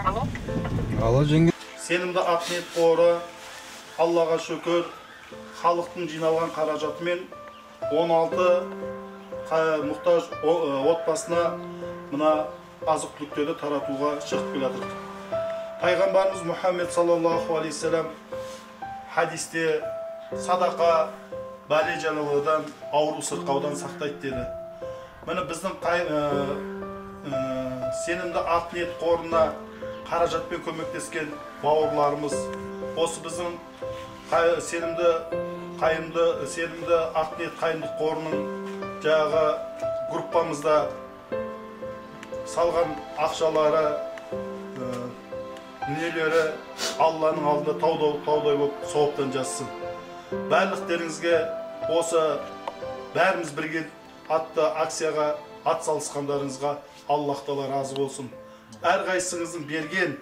Алло. Алло, жеңге. Сенімді ақ ниет қоры, Аллаға шүкір, халықтың жиналған қаражатымен 16 мұқтаж отбасына мына азық түліктерді таратуға шығып келе жатырмыз. Пайғамбарымыз Мұхаммед саллаллаху алейхи уассалам хадисте садақа бәле жаладан, ауру сырқаудан сақтайды деді. Міне, біздің сенімді ақ ниет қорына қаражатпен көмектескен бауырларымыз, осы біздің сенімді қайымды, сенімді ақ ниет қайымдылық қорының жаңағы группамызда салған ақшалары, дүниелері Алланың алдында таудай таудай болып сауаптан жазсын. Барлықтеріңізге осы «Бәріміз бірге» атты акцияға ат салысқандарыңызға Аллах тағала разы болсын. Әрқайсыңыздың берген